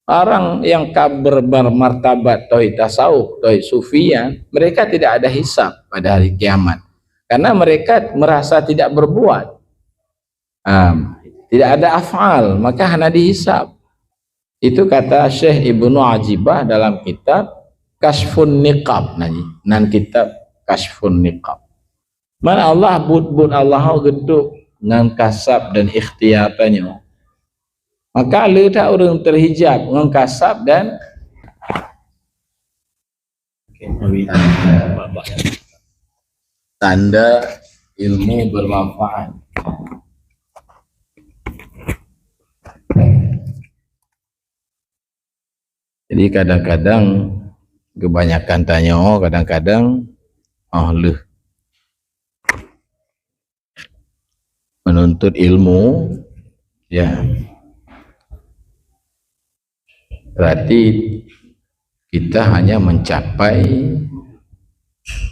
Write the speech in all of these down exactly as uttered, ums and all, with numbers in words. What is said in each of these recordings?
Orang yang ka ber-, bermartabat tauhid tasawuf, tauhid sufian, mereka tidak ada hisab pada hari kiamat. Karena mereka merasa tidak berbuat. Ah, tidak ada af'al, maka hana dihisab. Itu kata Syekh Ibnu Ajibah dalam kitab Kasyfun Niqab, nan kitab Kasyfun Niqab. Man Allah, buet-buet Allah geudok ngon kasab dan ikhtiar tanyoe. Maka le that ureuëng teuhijab ngon kasab dan tanda ilmu bermanfaat. Jadi kadang-kadang kebanyakan tanyoe, kadang-kadang oh leuh menuntut ilmu, ya. Berarti kita hanya mencapai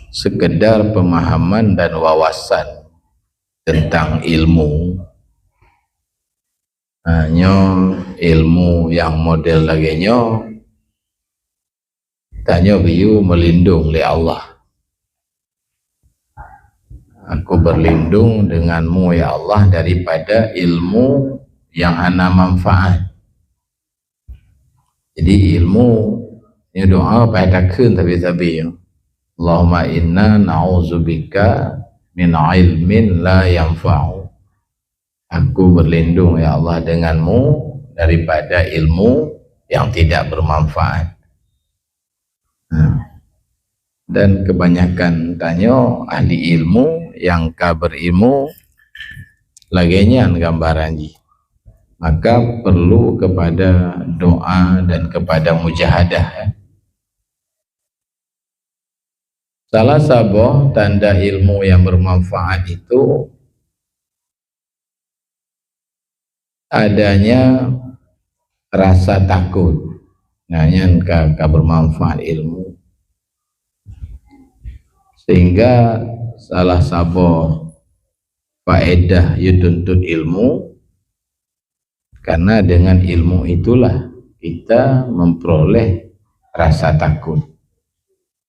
sekedar pemahaman dan wawasan tentang ilmu. Ha, nyoe ilmu nyang model lagée nyoe, tanyoe geuyue meulindong lé Allah. Aku berlindung denganmu, ya Allah, daripada ilmu yang hana manfaat. Jadi ilmu, nyoe doa payah takheun sabe-sabe. Allahumma inna na'udzubika min ilmin la yanfa'u. Aku berlindung, ya Allah, denganmu daripada ilmu yang tidak bermanfaat. Nah, dan kebanyakan tanyoe ahli ilmu yang ka berilmu lagée nyan gambaran jih. Maka perlu kepada doa dan kepada mujahadah, ya. Salah saboh tanda ilmu yang bermanfaat itu adanya rasa takut. Nah, nyan ka, ka bermanfaat ilmu. Sehingga salah saboh faedah yue tuntut ilmu, karena dengan ilmu itulah kita memperoleh rasa takut.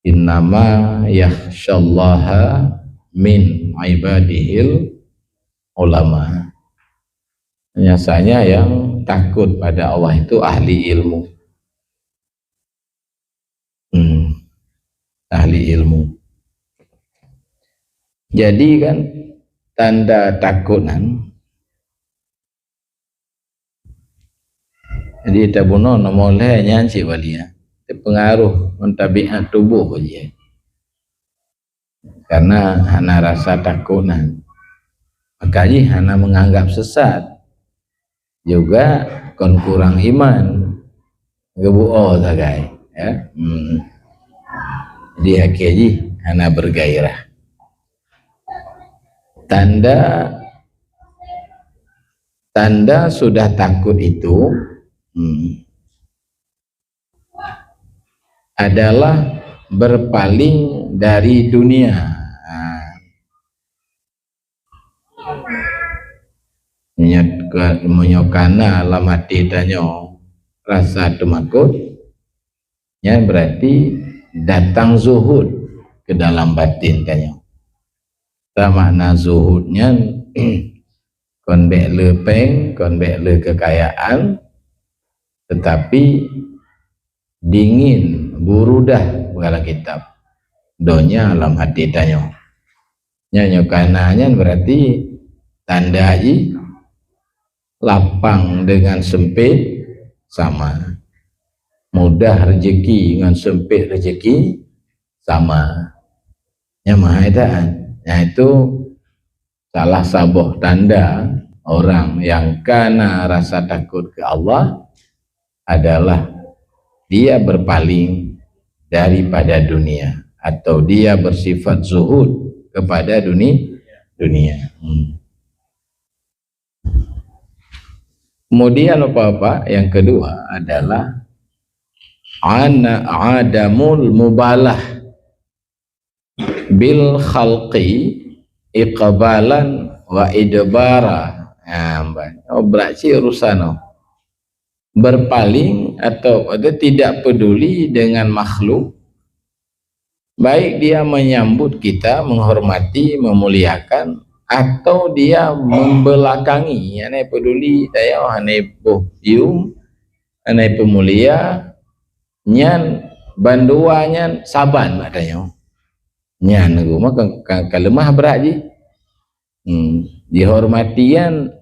Innama yakhsyallaha min ibadihil ulama. Biasanya yang takut pada Allah itu ahli ilmu. Hmm, ahli ilmu. Jadi kan tanda takut nan, jadi tabunoe nomor lhée nyan cit balian, teupeungaruh ngon tabiat tuboh jih. Karena hana rasa takot nan. Maka jih hana menganggap sesat. Juga kon kurang iman. Geubuoh sagai, ya. Hmm. Jadi akhé jih hana bergairah. Tanda, tanda sudah takut itu, hmm, adalah berpaling dari dunia. Ha. Meunyoe ka-, meunyoe kana lam até tanyoe rasa teumakot, nyan berarti datang zuhud ke dalam batin tanyoe. Makna zuhud nyan kon bék le péng, kon bék le keukayaan, tetapi dingin, burudah, bak lam kitab, donya lam até tanyoe. Nyan nyoe kana nyan berarti tanda jih lapang dengan sempit sama. Mudah rezeki ngon sempit rezeki sama. Nyan meuhai that. Nyan itu salah saboh tanda orang yang kana rasa takut ke Allah adalah dia berpaling daripada dunia atau dia bersifat zuhud kepada duni-, dunia. Hmm. Kemudian, Bapak-bapak, yang kedua adalah ana-, adamul mubalah bil khalqi iqbalan wa idbara. Ha, ban. Oh, brat cit urusan oh. berpaling atau, atau tidak peduli dengan makhluk, baik dia menyambut kita, menghormati, memuliakan, atau dia membelakangi, hana peduli, tanyoe hana boh pium, hana peumulia, nyan bandua nyan saban bak tanyoe. Nyan geuh mah ka, ka, ka leumah brat jih. Hmm, dihormati nyan,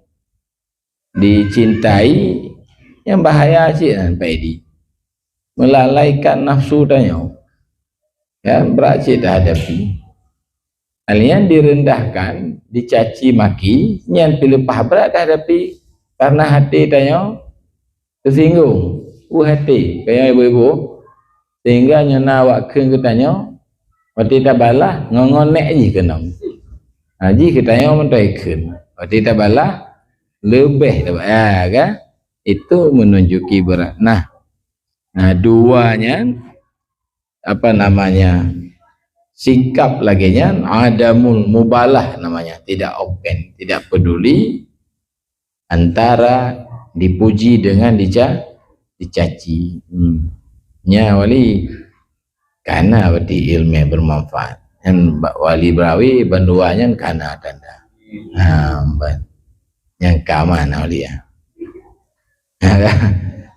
dicintai, nyan bahaya cit nyan Pak Edi. Melalaikan nafsu tanyoe. Ya, brat cit tahadapi. Hal nyan direndahkan, dicaci maki, nyan pih leupah brat tahadapi. Karena hati tanyoe teusinggung, uh hati, keu nyang ibu-ibu, sehingga nyoe na awak kheun geutanyoe, watèe tabalah, ngon-ngon nèk jih keunong. Ha, jih geutanyoe meuntoi kheun. Watèe tabalah, leubeh tabalah, ya, kan? Itu menunjuki berat. Nah, nah, dua nyan, apa namanya, sikap lagèe nyan, adamul mubalah namanya, tidak open, tidak peduli antara dipuji dengan dica-, dicaci. Hmm. Nya wali, kana berarti ilmu bermanfaat. Nyan ba-, wali barawi bandua nyan kana tanda. Ha, ban. Nyang ka mana wali ya?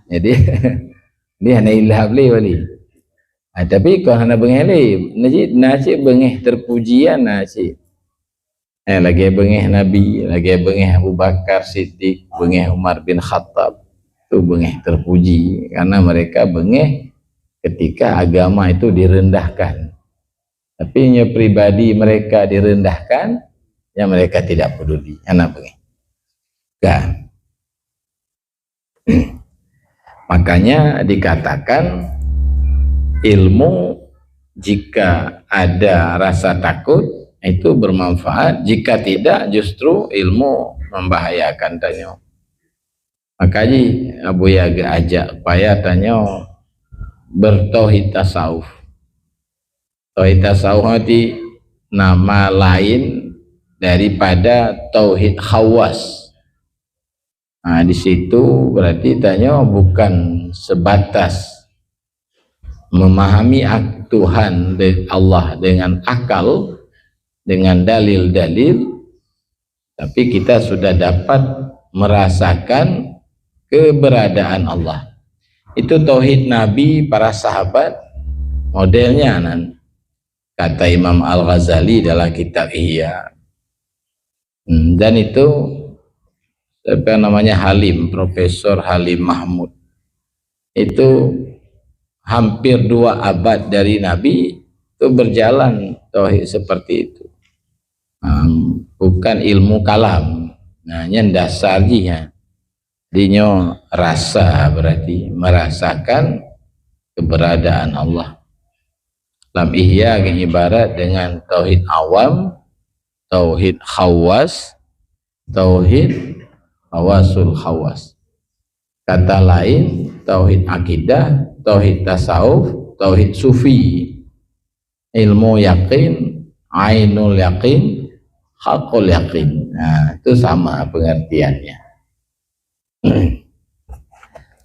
Jadi, dia hana ilham lé wali. Ha, tapi kon hana beungèh lé. Na cit, na cit beungèh terpujian na cit. Eh, lagèe beungèh Nabi, lagèe beungèh Abu Bakar Siddiq, beungèh Umar bin Khattab. Itu beungèh terpuji karena mereka beungèh ketika agama itu direndahkan. Tapi nyoe pribadi mereka direndahkan, ya mereka tidak peduli. Hana beungèh. Kan? Makanya dikatakan ilmu jika ada rasa takut itu bermanfaat, jika tidak justru ilmu membahayakan tanyoe. Makanya Abu Yaga ajak supaya tanyoe bertauhid tasawuf. Tauhid tasawuf arti nama lain daripada tauhid khawas. Nah, di situ berarti tanyoe bukan sebatas memahami ak-, Tuhan de-, Allah dengan akal, dengan dalil-dalil, tapi kita sudah dapat merasakan keberadaan Allah. Itu tauhid Nabi, para sahabat, modelnya nan kata Imam Al-Ghazali dalam kitab Ihya. Hmm, dan itu, siapa namanya, Halim, Profesor Halim Mahmud. Itu hampir dua abad dari Nabi itu berjalan tauhid seperti itu. Hmm, bukan ilmu kalam. Nah, nyan dasar jih, ya. Dinyoe rasa berarti merasakan keberadaan Allah. Lam Ihya geuibarat dengan tauhid awam, tauhid khawas, tauhid khawasul khawas. Kata lain, tauhid akidah, tauhid tasawuf, tauhid sufi. Ilmu yakin, ainul yakin, hakul yakin. Nah, itu sama pengertiannya.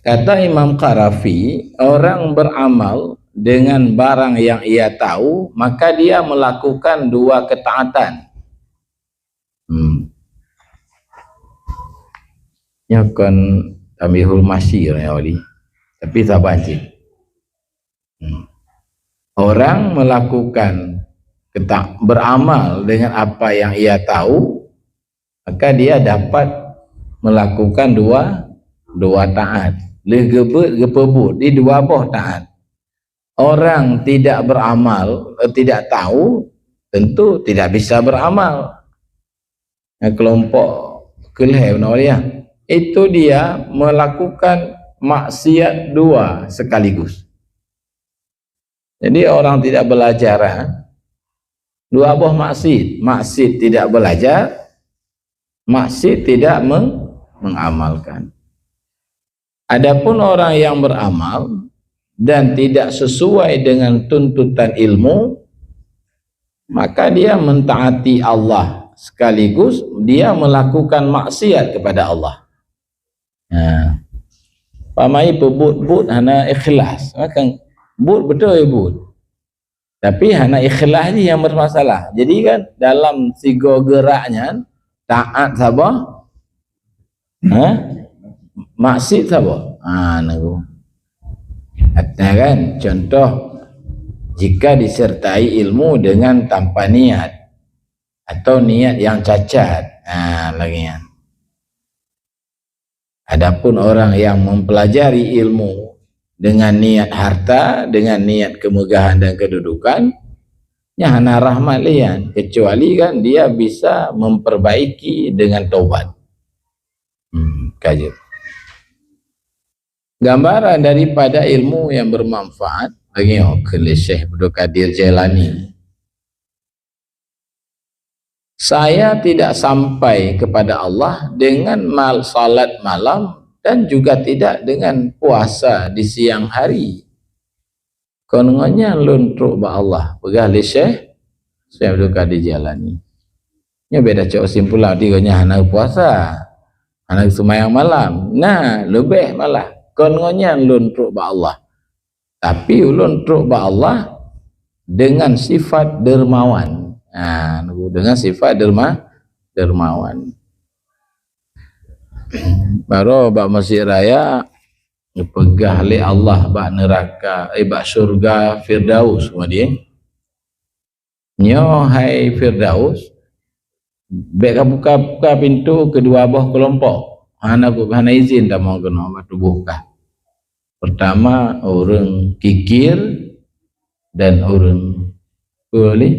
Kata Imam Qarafi, orang beramal dengan barang yang ia tahu, maka dia melakukan dua ketaatan. Hmm. Nyoe kon Tamihul Masir nyoe wali. Tapi saban cit. Hmm. Orang melakukan keta-, beramal dengan apa yang ia tahu, maka dia dapat melakukan dua, dua taat. Lheueh geubeuet geupeubuet di dua boh taat. Orang tidak beramal, eh, tidak tahu, tentu tidak bisa beramal. Nah, kelompok keulhèe, itu dia melakukan maksiat dua sekaligus. Jadi orang tidak belajar, ha? Dua boh maksiat, maksiat tidak belajar, maksiat tidak meng-, mengamalkan. Adapun orang yang beramal dan tidak sesuai dengan tuntutan ilmu, maka dia mentaati Allah sekaligus dia melakukan maksiat kepada Allah. Nah, Pamai peubuet-buet hana ikhlas. Kan buet beutôi buet. Tapi hana ikhlas jih nyang bermasalah. Jadi kan dalam sigoe geurak nyan, taat saboh, ha? Maksiat saboh. Ha, nunggu. Artinya kan, contoh, jika disertai ilmu dengan tanpa niat atau niat yang cacat. Ha, lagi nyan. Adapun orang yang mempelajari ilmu dengan niat harta, dengan niat kemegahan dan kedudukan, nyan hana rahmat lian, kecuali kan dia bisa memperbaiki dengan taubat. Hmm, kaji. Gambaran daripada ilmu yang bermanfaat, lagi oh, keu Syekh Abdul Qadir Jailani. Saya tidak sampai kepada Allah dengan mal-, salat malam dan juga tidak dengan puasa di siang hari. Kon ngon nyan lôn trok bak Allah, peugah lé Syekh, Syekh Abdul Qadir Jailani. Nyoe beda cok simpulan di geuh nyan hana puasa, hana seumayang malam. Nah, leubeh malah. Kon ngon nyan lôn trok bak Allah. Tapi ulôn trok bak Allah dengan sifat dermawan. Ha, dengan sifat derma-, dermawan. Baru bak Masjid Raya, geupeugah lé Allah bak neuraka, eh, bak syurga Firdaus, kemudian. Nyoe hai Firdaus, bèk kabuka-buka pintoe keudua boh keulompok. Hana, hana izin tamong keunoe bak tuboh kah. Pertama, ureueng kikir dan ureueng, peue lé?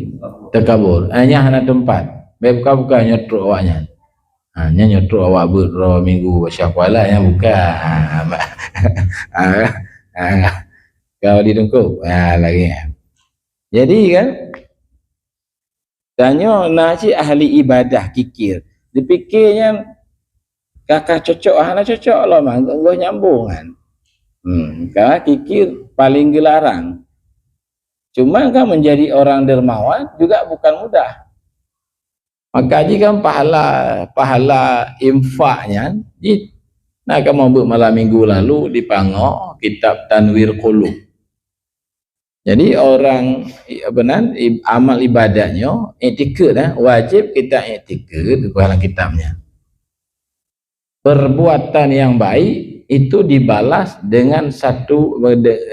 Takabur. Ah, nyan hana teumpat. Bèk buka-buka nyoe trok awaknyan. Ha, nyan nyoe trok awak beuet droe minggu bak Syakuala nyan buka. Ha, ha, ha. Kau di Teungku. Ha, lagi. Jadi kan, tanyoe na cit ahli ibadah kikir. Dipikir nyan ka, ka cocok, hana cocok lom, ah, goh nyambung kan. Hmm, ka kikir paling geularang. Cuma kan menjadi orang dermawan juga bukan mudah. Maka jih kan pahala, pahala infak nyan, jih na kamoe beuet malam minggu lalu di Pango, kitab Tanwir Qulub. Jadi orang, apa nan, ib-, amal ibadat nyoe, iktikad, eh, wajib kita iktikad, bukan dalam kitab nyan. Perbuatan yang baik itu dibalas dengan satu,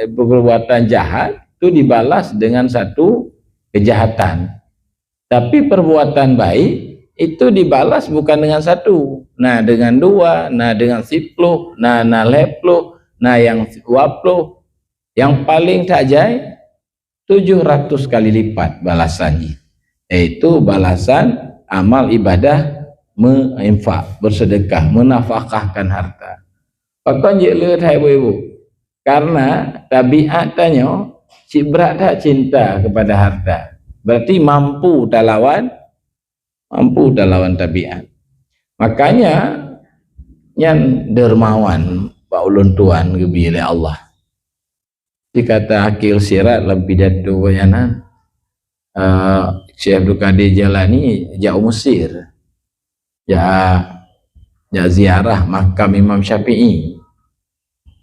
perbuatan jahat itu dibalas dengan satu kejahatan. Tapi perbuatan baik itu dibalas bukan dengan satu, na dengan dua, na dengan siploh, na, na lhèe ploh, na nyang dua ploh. Nyang paling that jai, tujuh ratus kali lipat balasan jih, yaitu balasan amal ibadah, meuinfak, bersedekah, menafkahkan harta. Pakon jeuet le that ibu-ibu? Karena tabiat tanyoe cit brat that cinta kepada harta. Berarti mampu talawan, mampu talawan tabiat. Makanya nyan dermawan bak ulôn tuan geubri lé Allah. Dikata akhé sirat lam pidato nyan, eh, Syekh Abdul Qadir Jailani jak u Mesir. Jak, jak ziarah makam Imam Syafi'i.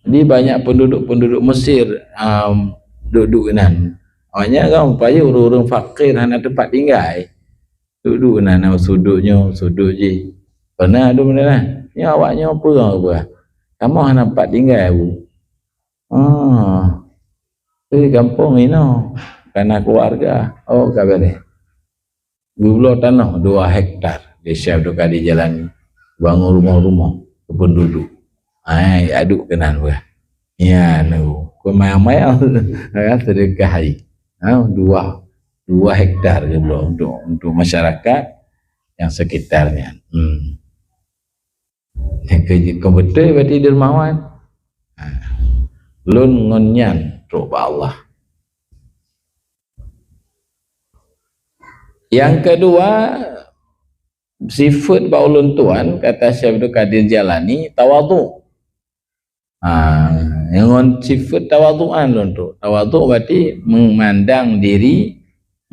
Jadi banyak penduduk-penduduk Mesir, um, duduk nan. Awaknyan kan rupanya ureueng-ureueng fakir hana tempat tinggai. Duduk nan, sudut nyoe, sudut jih. Pernah duduk di mana? Nyoe awak nyoe peue, peue. Kamoe hana tempat tinggai, Bu. Ah. Di gampông inoe, kana keluarga. Oh, ka beureh. Geubloe tanoh dua hektar di Syekh Abdul Qadir Jailani. Bangun rumoh-rumoh keu penduduk. Ai, aduk keunan bah. Ya, nu. Keu mayang-mayang, ha, sedekah hai. Ha, dua, dua hektar geubloe untuk, untuk masyarakat yang sekitarnya. Hmm. Nyang keu, keu beutôi berarti dermawan. Ha. Lôn ngon nyan trok bak Allah. Yang kedua, sifat bak ulôn tuan, kata Syekh Abdul Qadir Jailani, tawadhu. Ha, ngon sifat tawadhuan lôn trok. Tawadhu berarti memandang diri,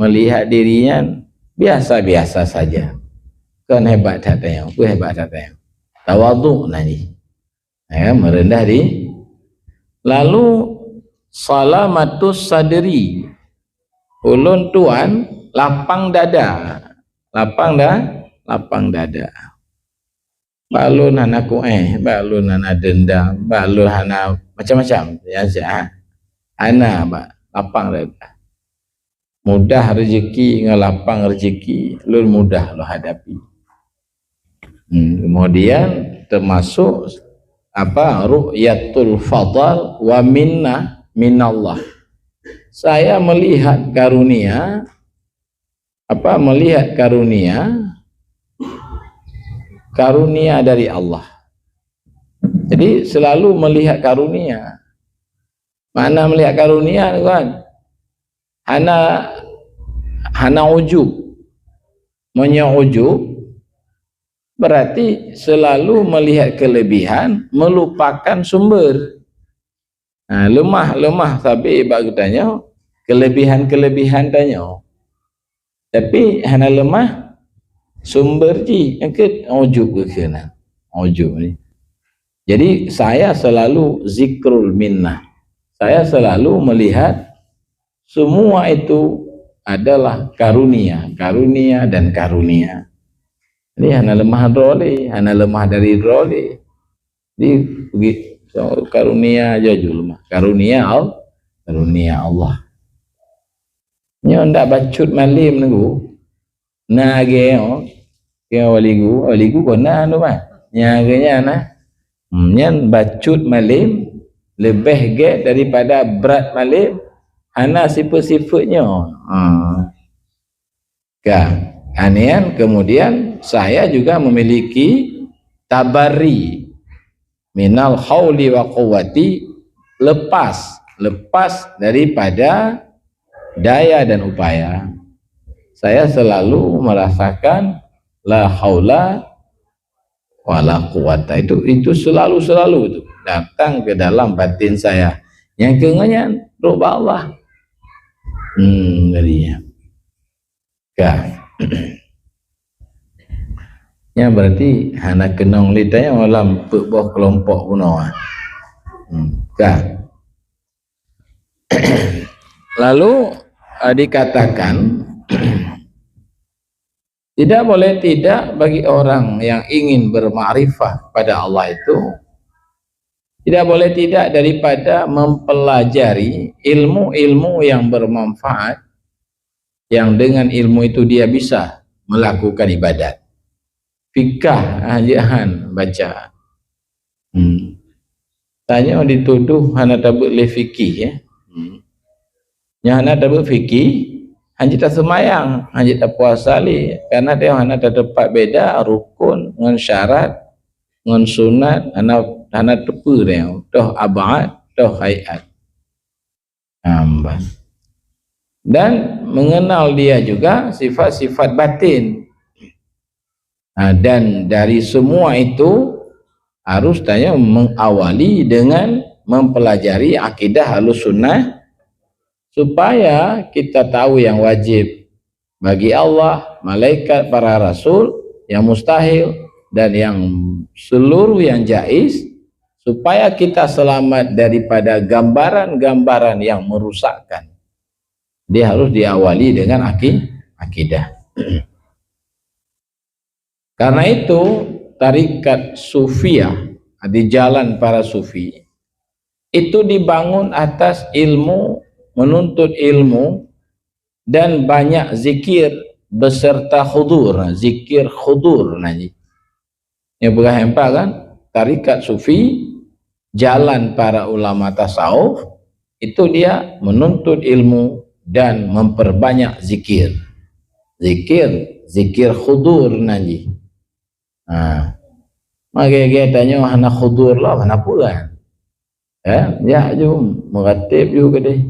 melihat diri nyan biasa-biasa saja. Kon hebat that tanyoe, kon hebat that tanyoe. Tawadhu nan jih. Ya, merendah di-, Lalu salamatus sadri. Ulôn tuan lapang dada. Lapang da-, lapang dada. Bak lôn hana kuéh, bak lôn hana dendam, bak lôn hana macam-macam. Ya, ya. Hana bak lapang dada. Mudah rezeki ngon lapang rezeki, lôn mudah lôn hadapi. Hmm, kemudian termasuk apa, ru'yatul fadl wa minnah minallah. Saya melihat karunia, apa, melihat karunia, karunia dari Allah. Jadi selalu melihat karunia. Makna melihat karunia tu kan, hana, hana ujub. Meunyoe ujub, berarti selalu melihat kelebihan, melupakan sumber. Ha, leumah, leumah sabe bak geutanyoe, kelebihan-kelebihan tanyoe. Tapi hana leumah sumber jih, nyang keuh ujub geukheun. Ujub ni. Jadi saya selalu zikrul minnah. Saya selalu melihat semua itu adalah karunia, karunia dan karunia. Jadi hana leumah droe lé, hana leumah dari droe lé. Jadi, bagi karunia jaju leumah. Karunia Allah. Karunia Allah. Nyoe ndak bacut malem nunggu. Na lagèe nyoe, keu wali gu, wali gu kona tu mah. Nyang lagèe nyan na. Hmm, nyan bacut malem leubeh gèt daripada brat malem, hana sifeuet-sifeuet nyoe. Ha. Ka. Anian kemudian saya juga memiliki tabarri minal hauli wa quwwati, lepas, lepas daripada daya dan upaya. Saya selalu merasakan la haula wala quwwata. Itu, itu selalu-selalu itu datang ke dalam batin saya. Nyang keu nyan rubah Allah. Hmm, jadi ya. Ka. Nyan berarti hana keunong lé tanyoe lam peuet boh keulompok bunoe. Hmm, ka. Lalu, eh, dikatakan, tidak boleh tidak bagi orang yang ingin bermakrifah pada Allah itu, tidak boleh tidak daripada mempelajari ilmu-ilmu yang bermanfaat, yang dengan ilmu itu dia bisa melakukan ibadat. Fikah, ah, jeuet han baca. Hmm. Tanyoe dituduh hana tabeuet lé fikih, ya. Hmm. Nyang hana tabeuet fikih, han jeuet taseumayang, han jeuet tapuasa lé. Karena dia hana tateupat beda rukun ngon syarat, ngon sunat, hana, hana teupeu dia. Toh ab'ad, toh haiat. Hamba. Dan mengenal dia juga sifat-sifat batin. Ha, dan dari semua itu harus tanyoe mengawali dengan mempelajari akidah Ahlussunnah supaya kita tahu yang wajib bagi Allah, malaikat, para rasul, yang mustahil dan yang seluruh yang jaiz, supaya kita selamat daripada gambaran-gambaran yang merusakkan. Dia harus diawali dengan aki-, akidah. Karena itu, tarikat sufiyah, di jalan para sufi, itu dibangun atas ilmu, menuntut ilmu, dan banyak zikir beserta hudur. Zikir hudur na jih. Nyoe peugah empat kan, tarikat sufi, jalan para ulama tasawuf, itu dia menuntut ilmu dan memperbanyak zikir. Zikir, zikir hudur na jih. Ha. Maka gata nyoe hana hudur lah, hana peue kan? Ya, jak ju, meuratéb ju keudeh.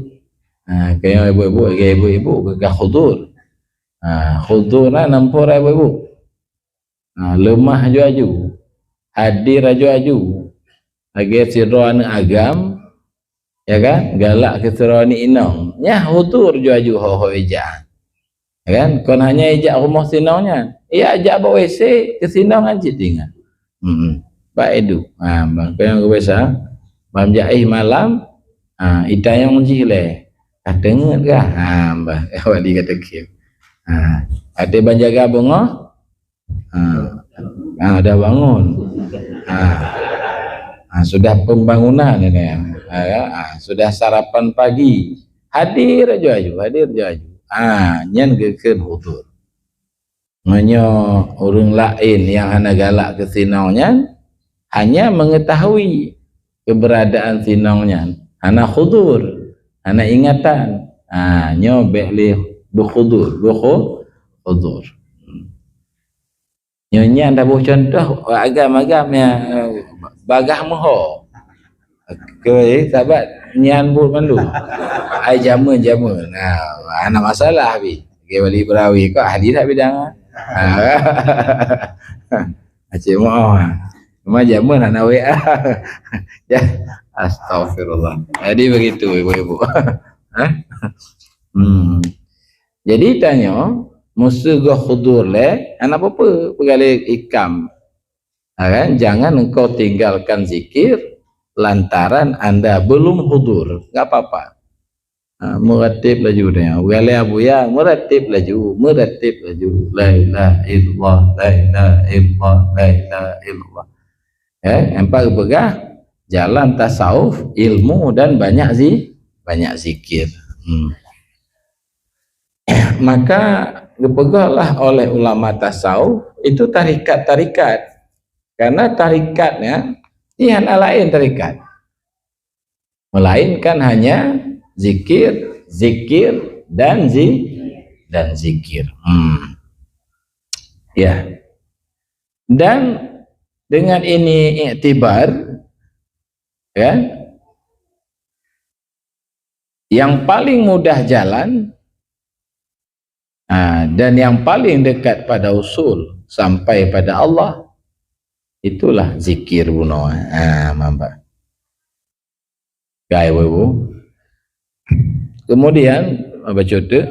Ha, keu ibu-ibu, lagèe ibu-ibu, ka hudur. Ha, hudur na nampak ibu-ibu. Ha, leumah aju-aju. Hadir aju-aju. Lagèe sidroe aneuk agam, ya kan? Galak keu sidroe aneuk inong. Nyan hudur aju-aju ho-ho ijak. Ya kan? Kon hanya ijak rumoh sinong nyan. Iya jak bak W C keu sinong aja ingat. Hmm. Baik itu. Ha, bang, kau yang kebiasa. Ban jaéh malam, ha, itanyong jih lé. Ka teungeut kah? Ha, bah, wali ka teukhém. Ha, até ban jaga beungoh, ha, ha, dah bangun. Ha. Ha, sudah pembangunan ini. Ha, ya, ha, sudah sarapan pagi. Hadir aju-aju, hadir aju-aju. Ha, nyan geukheun hudhur. Meunyoe ureuëng laén nyang hana galak keu sinong nyan hanya mengetahui keberadaan sinong nyan, hana hudhur, hana ingatan, ha, nyoe bék lé beuhudhur, beuhu-, hudhur. Nyoe nyan taboh contoh agam-agam nyang, eh, bagah meuho. Keu, eh, sahabat nyan buet mandum. Ai jameun-jameun. Nah, hana masalah pih. Lagèe wali beurawi kok ahli that bidang. Ha. Aceh moh. Cuma jameun hana W A. Ya. Astagfirullah. Jadi begitu ibu-ibu. Ha? Hmm. Jadi tanyoe, meuseugoh hudhur lé, hana peue-peue, peugalak ikam. Ha, kan? Jangan engkau tinggalkan zikir lantaran anda belum hudhur. Enggak apa-apa. Ha, meuratib laju dia. Peugalak Abuya, meuratib laju, meuratib laju. La ilaha illallah, la ilaha illallah, la ilaha illallah. Eh, empat geupeugah, jalan tasawuf, ilmu dan banyak zi-, banyak zikir. Hmm. Maka geupeugahlah oleh ulama tasawuf itu tarikat-tarikat. Karena tarikatnya, nyan hana laén tarikat. Melainkan hanya zikir, zikir, dan zi-, dan zikir. Hmm. Ya. Dan dengan ini iktibar, ya, yang paling mudah jalan, ha, dan yang paling dekat pada usul sampai pada Allah, itulah zikir bunoe. Ha, mamba. Gai, ibu-ibu. Kemudian, baca tu,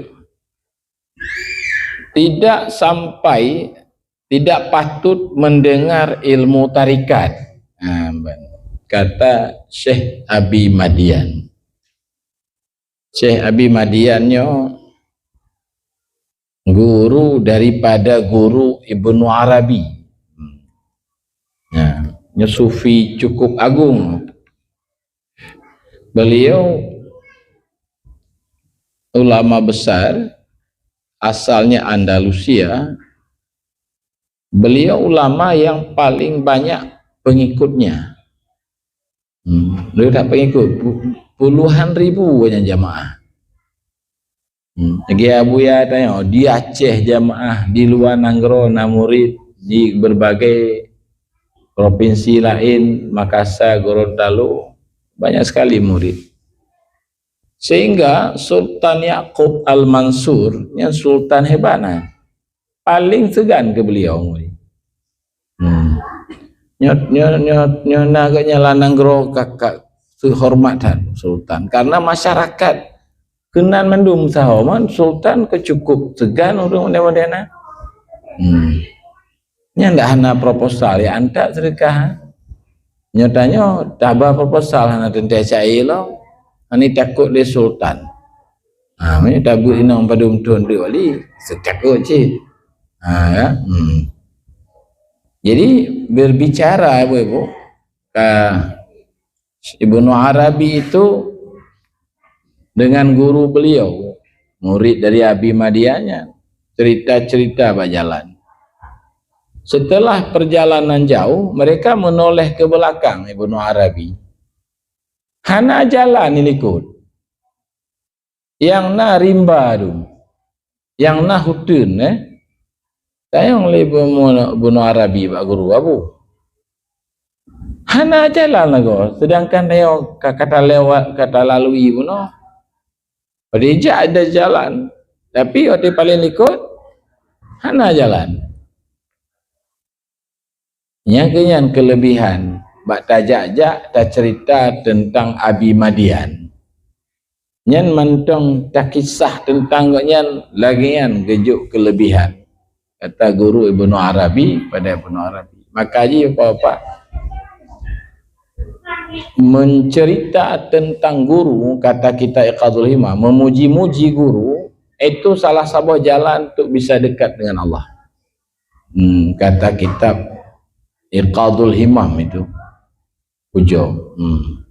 tidak sampai, tidak patut mendengar ilmu tarikat. Ha, kata Syekh Abi Madian. Syekh Abi Madian nyoe guru daripada guru Ibnu Arabi. Ya, nyoe sufi cukup agung. Beliau ulama besar, asalnya Andalusia. Beliau ulama yang paling banyak pengikutnya. Hmm, beliau tak pengikut, pu-, puluhan ribu banyak jamaah. Hmm. Lagi Abuya tanya, di Aceh jamaah, di luar nanggroe na murid, di berbagai provinsi lain, Makassar, Gorontalo, banyak sekali murid. Sehingga Sultan Yakub Al-Mansur, nyan sultan hebat nah. Paling seugan keu beliau. Hmm. Nyoe, nyoe, nyoe, nyoe na geuh nyan lam nanggroe ka, ka teuhoreumat that sultan. Karena masyarakat keunan mandum saho, man sultan keu cukup seugan ureuëng model-model nyan. Hmm. Nyan dak hana proposal, ya antak seudeukah. Nyoe tanyoe taba proposal hana teuntèe cai lom. Hana takot lé sultan. Ha, meunyoe tabeuet inong padum thon deuk wali, seutakot cit. Ha, ya. Hmm. Jadi, berbicara, ibu-ibu, ka Ibnu Arabi itu dengan guru beliau, murid dari Abi Madiannya, cerita-cerita bak jalan. Setelah perjalanan jauh, mereka menoleh ke belakang Ibnu Arabi. Hana jalan ilikot. Nyang na rimba tu. Nyang na huteun, eh. Tanyong lé bunoe, bunoe Arabi bak guru, "Abu, hana jalan lagoe, sedangkan nyoe ka, ka talewat, ka talalui bunoe. Watèe jak ada jalan, tapi watèe paleng likot, hana jalan." Nyang keu nyan keulebihan bak tajak-jak taceurita teuntang Abi Madian. Nyan mantong takisah teuntang gobnyan lagèe nyan geujok keulebihan, kata guru Ibnu Arabi pada Ibnu Arabi. Maka jih, Bapak-bapak, Mencerita tentang guru, kata kita iqadul himam, memuji-muji guru, itu salah saboh jalan untuk bisa dekat dengan Allah. Hmm, kata kitab iqadul himam itu. Pujo. Hmm.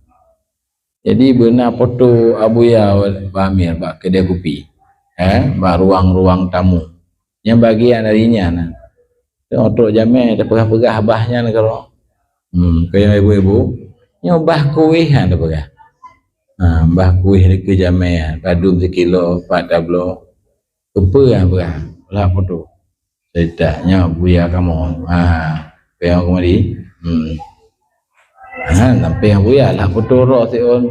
Jadi beuna foto Abuya Bah Amir bak kedai kupi. Eh, bak ruang-ruang tamu. Nyang bagian dari nyan. Trok jamé tapeugah-peugah bah nyan keudroe. Hmm, keu nyang ibu-ibu, nyoe bah kueh nyan tapeugah. Ha, bah kueh di keu jamé, padum sikilo, pat tabloe. Keupeue nyang peugah? Lah foto. Cerita nyoe Buya kamoe. Ha, peue nyang keumari? Hmm. Ha, sampai Buya lah foto roh siôn.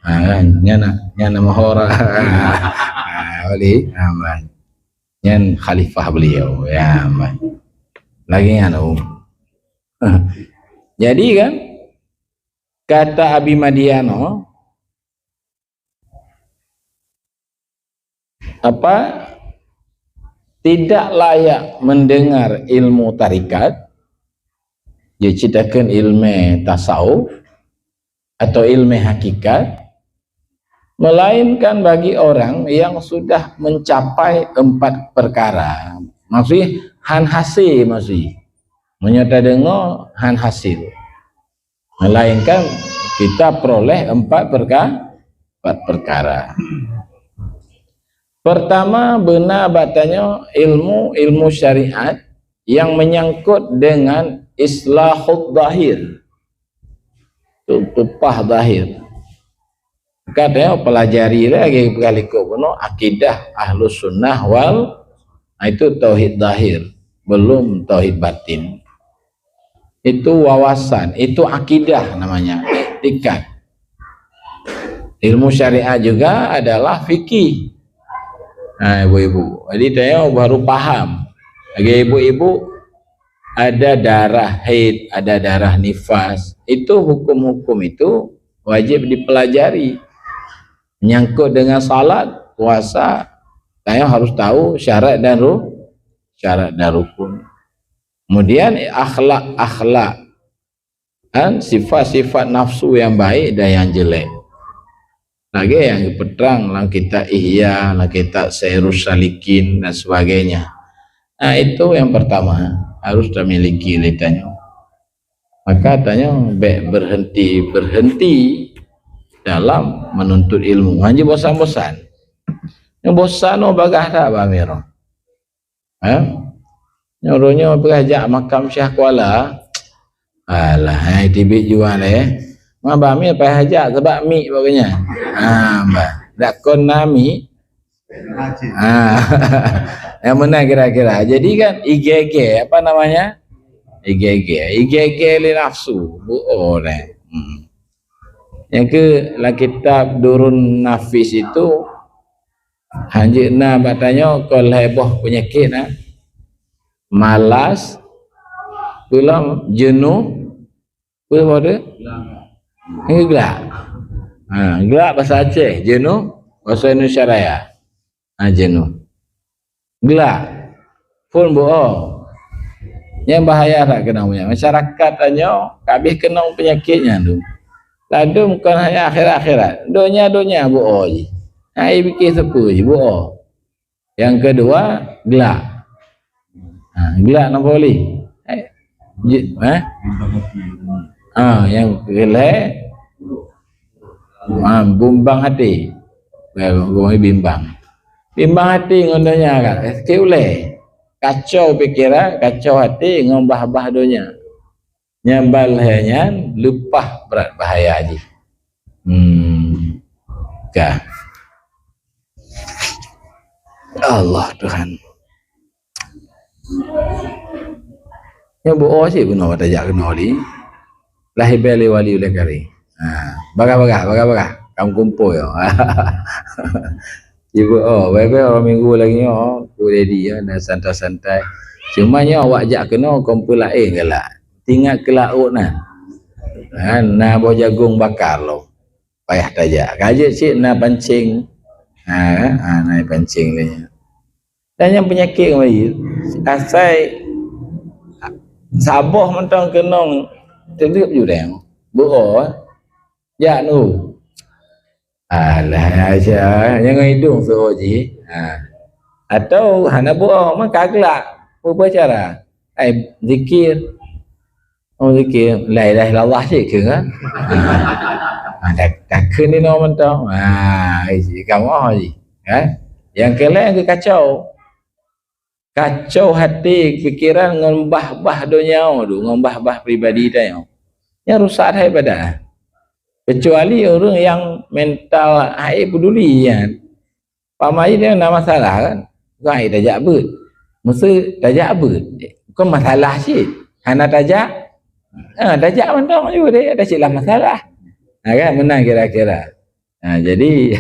Ha, kan? Nyan na, nyan na mahora. Ha, boleh. Ha, man. Nyan khalifah beliau. Ya, man. Lagi nyan, oh. Jadi kan, kata Abi Madiano, apa, tidak layak mendengar ilmu tarikat, jicitakan ilmu tasawuf atau ilmu hakikat, melainkan bagi orang yang sudah mencapai empat perkara. Maksudnya, han hase maksudnya. Meunyoe tadeungoe, han hasil. Melainkan kita peroleh empat perka-, empat perkara. Pertama, beuna bak tanyoe ilmu, ilmu syariat yang menyangkut dengan islahud zahir. Tu peupah zahir. Ka tanyoe pelajari lé lagèe peugah likot bunoe akidah Ahlus Sunnah wal, nah, itu tauhid zahir, belum tauhid batin. Itu wawasan, itu akidah namanya, iktikad. Ilmu syariat juga adalah fikih. Ha, ibu-ibu. Jadi, tanyoe baru paham. Lagi ibu-ibu, ada darah haid, ada darah nifas. Itu hukum-hukum itu wajib dipelajari. Menyangkut dengan salat, puasa, tanyoe harus tahu syarat dan ru-, syarat dan rukun. Kemudian akhlak-akhlak, kan, sifat-sifat nafsu yang baik dan yang jelek. Lagèe nyang geupeutrang lam kitab Ihya, lam kitab Sairus Salikin dan sebagainya. Nah, itu yang pertama harus tamiliki lé tanyoe. Maka tanyoe bèk berhenti-berhenti dalam menuntut ilmu. Hana bosan-bosan. Nyoe bosan, oh, bagah that Bah Amir. Ha? Nyoe uroe nyoe peugah jak makam Syekh Kuala. Alah, hai tibit jua lé. Ma Bah Amir payah jak sabab mik bak geuh nyan. Ha, bah. Dak kon na mik. Ha. Nyang meunan kira-kira. Jadi kan igege, apa namanya? Igege. Igege lé nafsu. Buo neh. Hmm. Nyang keu lam kitab Durun Nafis itu, hanjeuet na bak tanyoe kon lhèe boh peunyakét na. Malas, peue lom, jeuneuh, peue boh tu? Glak. Ha, glak bahasa Aceh, jeuneuh, bahasa Indonesia Raya. Ha, jeuneuh. Glak. Phôn buoe. Nyan bahaya that keunoe nyan. Masyarakat tanyoe ka abéh keunong peunyakét nyan tu. Ladôm kon hanya akhirat-akhirat. Donya-donya buoe jih. Hai pike sapeue jih buoe. Nyang keudua, glak. Ha, glak napa boleh? Eh, je-, eh? Ha, nyang keulhèe, ha, bumbang até. Bumbang. Bimbang até ngon donya kan. Eh, sakét ulèe. Kacau pikeran, kacau até ngon bah-bah donya. Nyang ban lhèe nyan leupah brat bahaya jih. Hmm. Ka. Allah Tuhan. Nyoe buoe cit bunoe tajak keunoe lé. Lahé bèe lé wali ulèe karé. Ha, bagah-bagah, bagah-bagah. Kam kumpôi. Ibu, oh, bèe-bèe uroe minggu lagèe nyoe, Pu Dedi ya, dan santai-santai. Cuma nyoe awak jak keunoe kon peue laén galak. Tingat keu laôt na. Ha, na boh jagong baka lom. Payah tajak. Ka jeuet cit na pancéng. Ha, ha, na pancéng lé nyan. Dan nyang peunyakét ngon ié, asai saboh mantong keunong teudeup ju dang. Beuo, jak nu. Alah, Aisyah, nyang idong seuôt jih. Ha. Atau hana beuo, maka glak. Peue cara? Ai zikir. Oh, zikir. La ilaha illallah cit keu kan? Ha, dah, dah kheun inoe mantong. Ha, isi kamoe jih. Kan? Yang keleng ke kacau. Kacau hati, pikiran ngon bah-bah donya tu, ngon bah-bah pribadi tanyoe. Nyan rusak that ibadat. Kecuali ureuëng yang mental hai peduli nyan. Pama jih dia na masalah kan. Kan hai tajak beuet. Mesti tajak beuet. Bukan masalah cit. Hana tajak. Ha, tajak mantong juga dia. Ada cit lah masalah. Ha, kan? Menang kira-kira. Ha, jadi,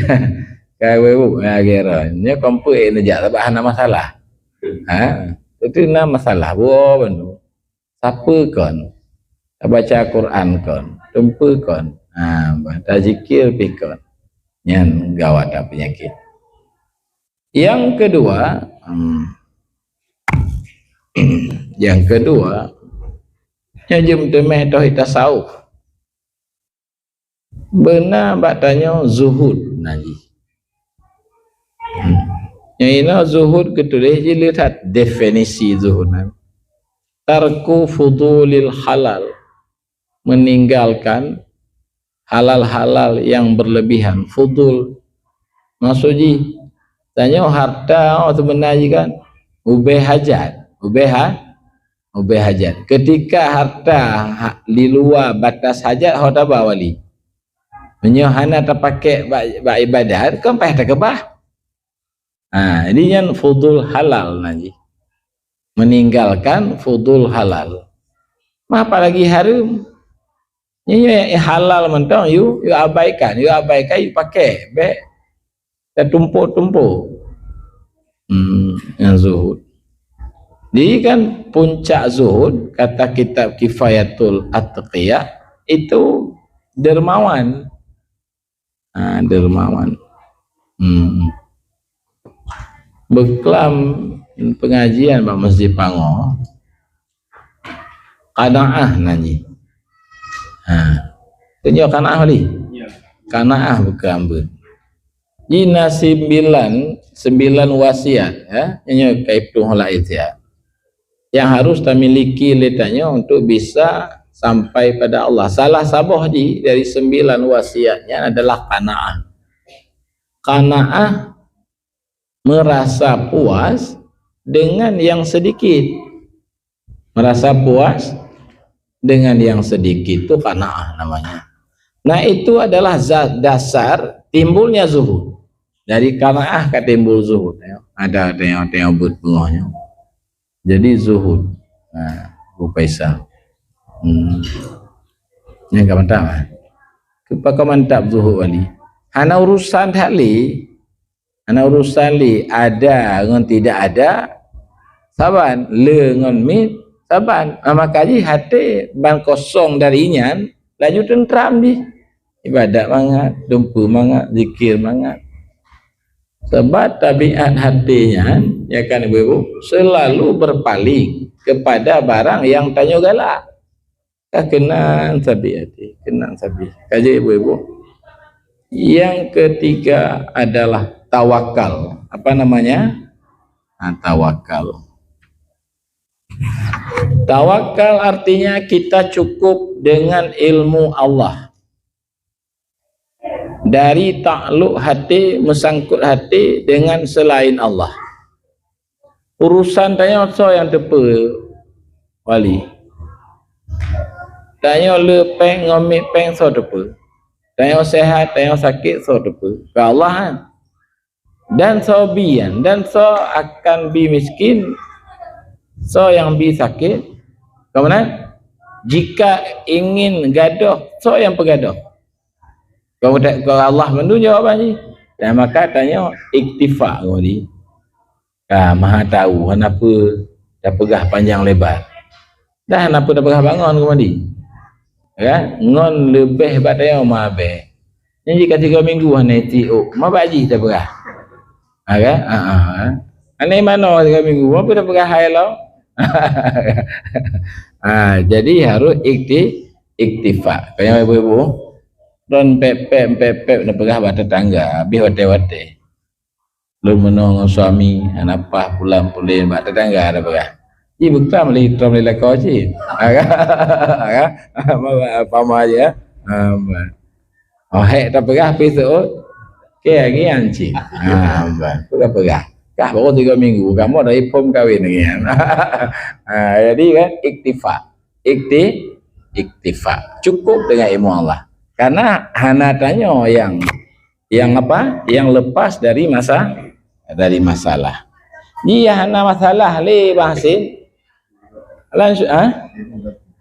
ka ibu-ibu, ha, kira. Nyoe komplit neujak sabab hana masalah. Ha, itu na masalah. Beuo bandum. Sapa kon? Tabaca Quran kon? Tumpeue kon? Ha, bah, tazikir pih kon? Nyan gawat dah penyakit. Yang kedua, hmm, yang kedua, nyoe jeuem teumeh toh tasawuf. Beuna bak tanyoe zuhud na jih. Nyang inoe zuhud geutuléh jih le that definisi zuhud nyan. Tarku fudulil halal, meninggalkan halal-halal yang berlebihan, fudul. Maksud jih, tanyoe harta oh, sebenar jih kan ubée hajat, ubée ha, ubée hajat. Ketika harta ha, di luar batas hajat ho taba wali. Meunyoe hana tapakék bak, bak ibadat, kon payah takeubah. Ha, jadi nyan fudul halal na jih. Meninggalkan fudul halal. Mah apalagi hareuem. Nyoe halal mantong you, you abaikan, you abaikan you pakai, bek tatumpuk-tumpuk. Hmm, nyan zuhud. Jadi kan puncak zuhud, kata kitab Kifayatul Atqiyah, itu dermawan. Ha, dermawan. Hmm. Beuklam pengajian bak Masjid Pango. Qanaah na jih. Ha. Tunjuk qanaah wali. Ya. Qanaah bukan ambeuet. Jih na sembilan, sembilan wasiat, ya. Nyoe kai tueng lah isiat. Yang harus tamiliki lé tanyoe untuk bisa sampai pada Allah. Salah saboh jih dari sembilan wasiat nyan adalah qanaah. Qanaah merasa puas dengan yang sedikit. Merasa puas dengan yang sedikit tu qanaah namanya. Nah, itu adalah za-, dasar timbulnya zuhud. Dari qanaah ka timbul zuhud, ya. Ada tengok-tengok buet peungoh nyoe. Jadi zuhud. Nah, Bu Faisal. Hmm. Nyang ka mantap, ah. Pakon mantap zuhud wali. Hana urusan that lé. Hana urusan lé ada ngon tidak ada, saban, le ngon miet, saban. Ah, maka jih até ban kosong dari nyan, laju teuntram jih. Ibadat mangat, dumpeue mangat, zikir mangat. Sebab tabiat até nyan, ya kan, ibu-ibu, selalu berpaling kepada barang yang tanyoe galak. Ka keunan sabe até, keunan sabe. Ka jeuet ibu-ibu. Yang ketiga adalah tawakal. Apa namanya? Nah, tawakal. Tawakal artinya kita cukup dengan ilmu Allah. Dari takluk hati, meusangkut hati dengan selain Allah. Urusan tanyoe soe nyang teupeu, wali? Tanyoe le péng ngon miet péng soe teupeu? Tanyoe sehat, tanyoe sakét soe teupeu? Keu Allah kan? Dan soe bi nyan, dan soe akan bi miskin, soe nyang bi sakét. Ka meunan, jika ingin gadoh, soe nyang peugadoh? Keu, keu Allah mandum jawaban jih. Dan maka tanyoe iktifa ngon jih. Ka maha tahu, hana peue tapeugah panjang lebar. Dah hana peue tapeugah bangon keu mandi. Ya, ngon leubeh bak tanyoe ma abée. Nyan jih ka tiga minggu hana itiuk, ma bak jih tapeugah. Ha, kan? Ha, ha, ha. Hana manoe tiga minggu, ma peue tapeugah hai lom? Ha, jadi harus ikti-, Iktifa. Kayang ibu-ibu, ron pep-pep, pep-pep, na peugah bak tetangga, habis watée-watée. Lôn meunoe ngon suami, hana paih pulan-pulen, bak tetangga na peugah. Ji beuklam lé, trom lé lakoe cit. Ha, kan? Ha, kan? Pama je, ya. Ha, bah. Oh, hék tapeugah pih seuôt. Oke, lagi nyan cit. Ha, bah. Peugah-peugah. Kah baru tiga minggu, kamoe dah iphom kawin lagi nyan. Ha, jadi kan, iktifa. Ikti-, iktifa. Cukup dengan ilmu Allah. Karena hana tanyoe nyang, nyang apa? Nyang lepas dari masa, dari masalah. Ji hana masalah lé Bah Hasin. Lan sy-, ha?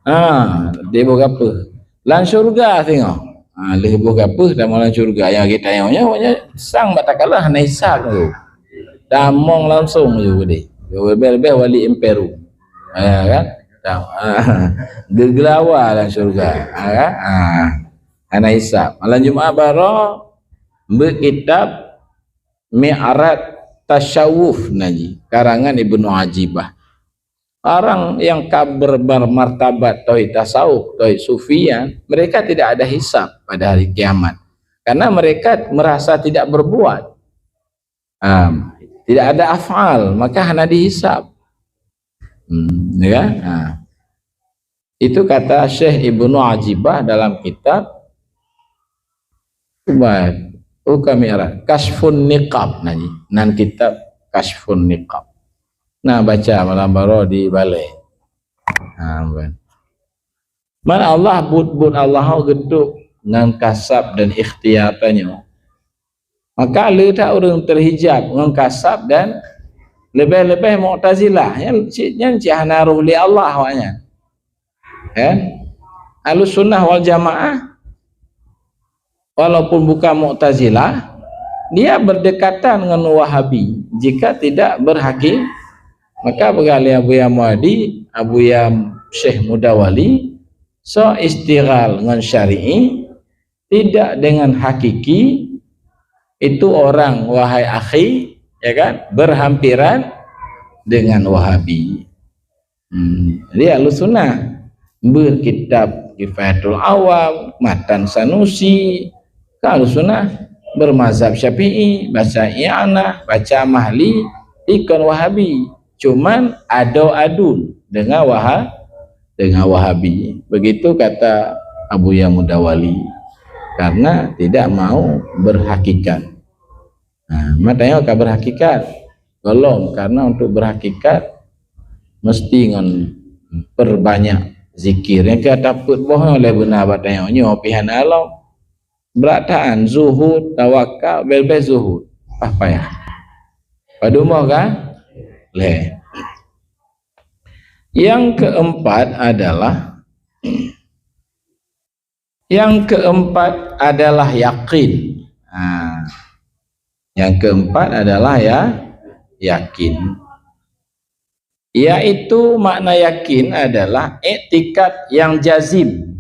Ha, di boh gapeuh. Lan syurga singoh. Ha, lheueh boh gapeuh tamong lam syurga. Nyang geutanyoe nyoe, nyoe sang bak takalon hana hisab tu. Tamong langsung ju keudeh. Leubeh-leubeh wali emperu. Ha, kan? Tam-, ha. Geuglawa lam syurga. Ha, kan? Ha. Hana hisab. Malam Jumat baroe beuet kitab Mi'raj Tasawuf nan jih, karangan Ibnu Ajibah. Orang yang ka ber-, bermartabat tauhid tasawuf, tauhid sufian, mereka tidak ada hisab pada hari kiamat. Karena mereka merasa tidak berbuat. Ha, tidak ada af'al, maka hana dihisab. Hmm, ya kan? Ha. Itu kata Syekh Ibnu Ajibah dalam kitab Ubah, bukan Mi'raj, Kasyfun Niqab nan jih. Nan kitab Kasyfun Niqab. Nah, baca malam baroe di balai. Ha, bukan. Man Allah, buet-buet Allah geutôp ngon kasab dan ikhtiar tanyoe. Maka le that ureuëng teuhijab ngon kasab dan leubeh-leubeh Mu'tazilah. Nyan cit, nyan cit hana roh lé Allah awaknyan. Kan? Ahlus Sunnah wal Jamaah, walaupun bukan Mu'tazilah, dia berdekatan dengan Wahabi jika tidak berhaki-, maka peugah lé Abuya Muadi, Abuya Syekh Mudawali, so istighal ngon syar'i, tidak dengan hakiki, itu orang, wahai akhi, ya kan, berhampiran dengan Wahabi. Hmm, jadi Ahlus Sunnah beuet kitab Kifayatul Awam, Matan Sanusi, ka Ahlus Sunnah bermazhab Syafi'i, baca I'anah, baca Mahli, ikon Wahabi. Cuman ado adun dengan Waha-, dengan Wahabi. Begitu kata Abuya Mudawali. Karena tidak mau berhakikat. Ha, ma tanyoe ka berhakikat. Golom, karena untuk berhakikat mesti ngon perbanyak zikir. Nyang ka tapeuet boh nyoe lé beuna bak tanyoe nyoe pih hana lom. Brat that, zuhud, tawakal, bel-bel zuhud. Pah payah. Padum boh kan? Lhèe. Yang keempat adalah, yang keempat adalah yakin. Ha. Yang keempat adalah ya, yakin. Yaitu makna yakin adalah iktikad yang jazim.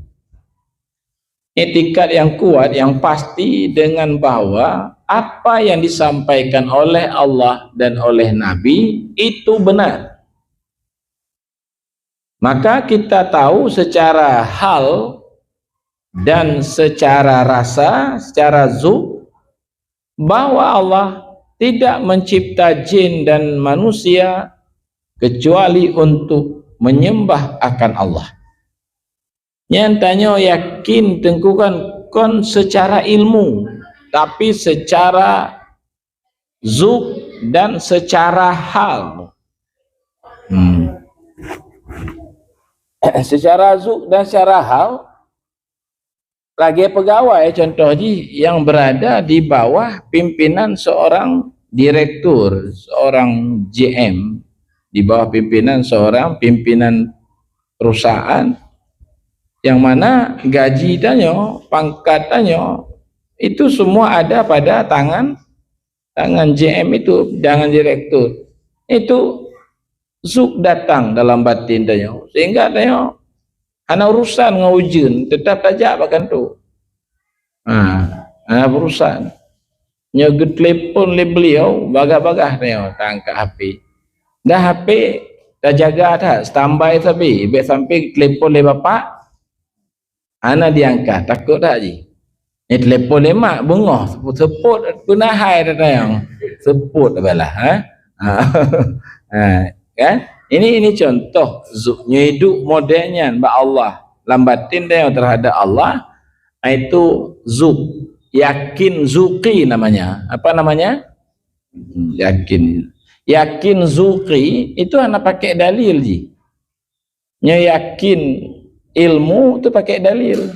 Iktikad yang kuat, yang pasti dengan bahwa apa yang disampaikan oleh Allah dan oleh Nabi itu benar. Maka kita tahu secara hal dan secara rasa, secara zuk, bahwa Allah tidak mencipta jin dan manusia kecuali untuk menyembah akan Allah. Nyan tanyoe yakin teungku kan kon secara ilmu, tapi secara zuk dan secara hal. Hmm. Secara zuk dan secara hal, lagèe pegawai contoh jih yang berada di bawah pimpinan seorang direktur, seorang J M, di bawah pimpinan seorang pimpinan perusahaan, yang mana gaji tanyoe, pangkat tanyoe, itu semua ada pada tangan, tangan J M itu, tangan direktur. Itu zuk datang dalam batin tanyoe, sehingga tanyoe hana urusan ngon ujeuen, tetap tajak bak kantô. Ha, hana urusan. Nyoe geutelepon lé beliau, bagah-bagah tanyoe taangkat H P. Dah H P tajaga that, standby sabe, bèk sampai geutelepon lé bapak, Hana diangkat, takot that jih. Ni telepon lé mak, beungoh, seupôt, seupôt peuna hai dah tanyong. Seupôt balah, ha? Ha. Ha, kan? Ini, ini contoh zu-, nyoe hidup model nyan bak Allah. Lam batin tanyong terhadap Allah, itu zuk. Yakin zuqi namanya. Apa namanya? Hmm, yakin. Yakin zuqi itu hana pakai dalil jih. Nyoe yakin ilmu tu pakai dalil.